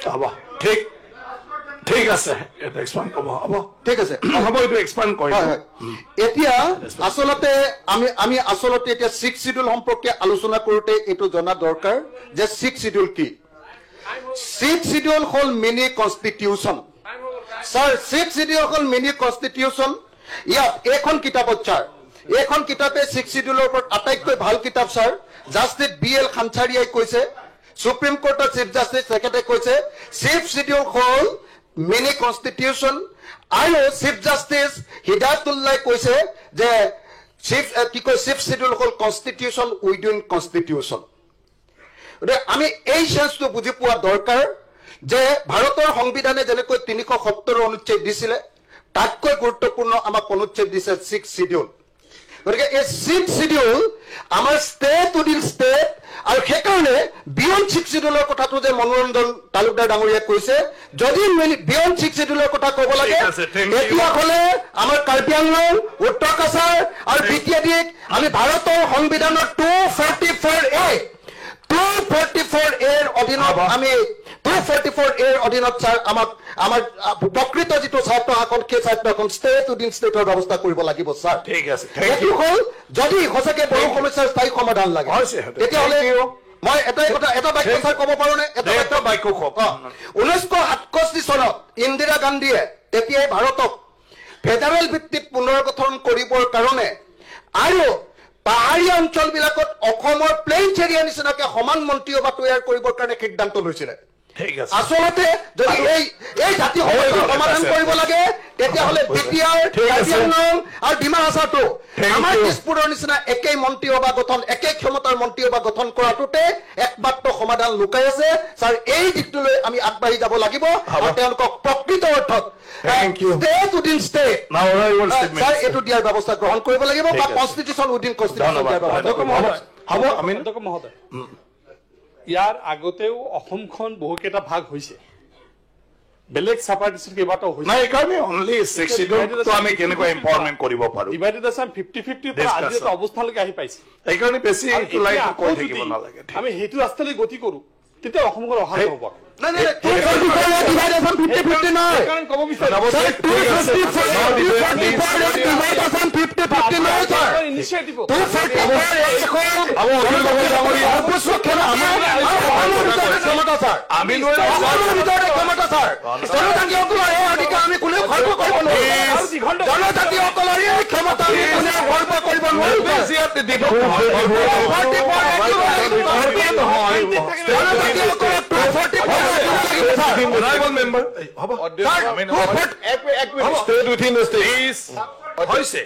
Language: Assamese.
হ'ব, ঠিক ঠিক আছে, এক্সপাণ্ড ক'ব হ'ব। ঠিক আছে। হ'ব, এইটো এক্সপাণ্ড কৰিম। হয়। এতিয়া আচলতে আমি আচলতে এতিয়া ছিক্স চিডিউল সম্পৰ্কে আলোচনা কৰোঁতে এইটো জনা দৰকাৰ যে ছিক্স চিডিউল কি। ছিক্স চিডিউল হ'ল mini constitution, sir. Six schedule হ'ল মিনি কনষ্টিটিউশ্যন। ইয়াত এইখন কিতাপত ছাৰ, এইখন কিতাপে ছিক্স চিডিউলৰ ওপৰত আটাইতকৈ ভাল কিতাপ ছাৰ। জাষ্টিছ বি এল খানচাৰিয়াই কৈছে, সুপ্ৰিম কোৰ্টৰ চিফ জাষ্টিছ, তেখেতে কৈছে ছিক্স চিডিউল হ'ল মিনি কনষ্টিটিউশ্যন। আৰু চিফ জাষ্টিছ হিদায়তুল্লাই কৈছে যে চিফ কি কয়, ছিক্স চিডিউল হ'ল কনষ্টিটিউশ্যন উইদিন কনষ্টিটিউশ্যন। গতিকে আমি এই চেন্সটো বুজি পোৱা দৰকাৰ যে ভাৰতৰ সংবিধানে যেনেকৈ 370 অনুচ্ছেদ দিছিলে, তাতকৈ গুৰুত্বপূৰ্ণ আমাক অনুচ্ছেদ দিছে ছিক্স চিডিউল। গতিকে এই ছিক্স চিডিউল আমাৰ ষ্টেট উইদিন ষ্টেট। আৰু সেইকাৰণে বিয়ণ্ড ছিক্স চিডিউলৰ কথাটো যে মনোৰঞ্জন তালুকদাৰ ডাঙৰীয়াই কৈছে, যদি বিয়ণ্ড ছিক্স চিডিউলৰ কথা ক'ব লাগে, ঠিক আছে, thank you. তেতিয়াহ'লে আমাৰ কাৰ্বি আংলং, উত্তৰ কাছাৰ আৰু বি টি আদিক আমি ভাৰতৰ সংবিধানৰ 244A, 244 এৰ অধীনত, আমি 244 এৰ অধীনত ছাৰ আমাক আমাৰ প্ৰকৃত যিটো স্বায়ত্তশাসন, সেই স্বায়ত্তশাসন ষ্টেট উইদিন ষ্টেটৰ ব্যৱস্থা কৰিব লাগিব ছাৰ। ঠিক আছে, thank এইটো ইউ। হ'ল যদি সঁচাকে বড়ো সমস্যাৰ স্থায়ী সমাধান লাগে, হৈছে, সেইটো। তেতিয়াহ'লে Thank you. মই এটাই কথা, এটা বাক্য ছাৰ ক'ব পাৰোনে? এটা এটা বাক্য কওক। 1967 চনত ইন্দিৰা গান্ধীয়ে তেতিয়াই ভাৰতক ফেডাৰেল ভিত্তিত পুনৰ্গঠন কৰিবৰ কাৰণে আৰু পাহাৰীয়া অঞ্চলবিলাকত অসমৰ প্লেইনছ এৰিয়া নিচিনাকে সমান মন্ত্ৰীসভা তৈয়াৰ কৰিবৰ কাৰণে সিদ্ধান্ত লৈছিলে। ঠিক আছে। আচলতে যদি এই জাতি সমস্যাৰ সমাধান কৰিব লাগে, তেতিয়াহ'লে বি টি আৰ, ঠিক আছে। কাৰ্বি আংলং আৰু ডিমা হাছাওটো Thank আমাৰ you. তেজপুৰৰ নিচিনা একেই মন্ত্ৰীসভা গঠন, একেই ক্ষমতাৰ মন্ত্ৰীসভা গঠন কৰাটোতে একমাত্ৰ সমাধান লুকাই আছে ছাৰ। এই দিশটোলৈ আমি আগবাঢ়ি যাব লাগিব আৰু তেওঁলোকক প্ৰকৃত অৰ্থত Thank you. State within state Now, honorable Chief sir, Minister. এইটো দিয়াৰ ব্যৱস্থা গ্ৰহণ কৰিব লাগিব বা ঠিক আছে। কনষ্টিটিউশ্যন উইদিন কনষ্টিটিউশ্যন ধন্যবাদ। দিয়াৰ ব্যৱস্থা কৰিব লাগিব। হ'ব, আমি অধ্যক্ষ মহোদয়, ইয়াৰ আগতেও অসমখন বহুকেইটা ভাগ হৈছে, বেলেগ চাপাৰ্টিচন কেইবাটাও হৈছে। নাই, এইকাৰণে অনলি ছিক্স চিডিউলটো আমি কেনেকুৱা এম্পাৱাৰমেণ্ট কৰিব পাৰো। ডিভাইডেড আছাম 50-50ৰ পৰা আজি এটা অৱস্থালৈকে আহি পাইছে। সেইকাৰণে বেছি আৰু এইটো লাইন এতিয়া আকৌ কৈ থাকিব যদি নালাগে। আমি সেইটো ৰাস্তালৈ গতি কৰো, তেতিয়া অসমখন অশান্ত হ'ব। নাই, 244 divide Assam 50-50 নহয়। সেইকাৰণে ক'ব বিচাৰো ছাৰ, 254, 244 divide Assam 50-50 নহয় ছাৰ। ইনিচিয়েটিভ 244 এখন সৰ্বোচ্চ ক্ষমতা আৰু অসমৰ ভিতৰতে ক্ষমতা ছাৰ। আমি অসমৰ ভিতৰতে ক্ষমতা ছাৰ। জনজাতিসকলৰ এই অধিকাৰ আমি কোনেও খৰ্ব কৰিব নোৱাৰো। জনজাতিসকলৰ এই ক্ষমতা আমি কোনেও খৰ্ব কৰিব নোৱাৰো। বেছি ইয়াত দিব নহয়। জনজাতিসকলক 244 দিব লাগিব ছাৰ। Honorable member, হ'ব। Sir, 240 State within the state. হৈছে।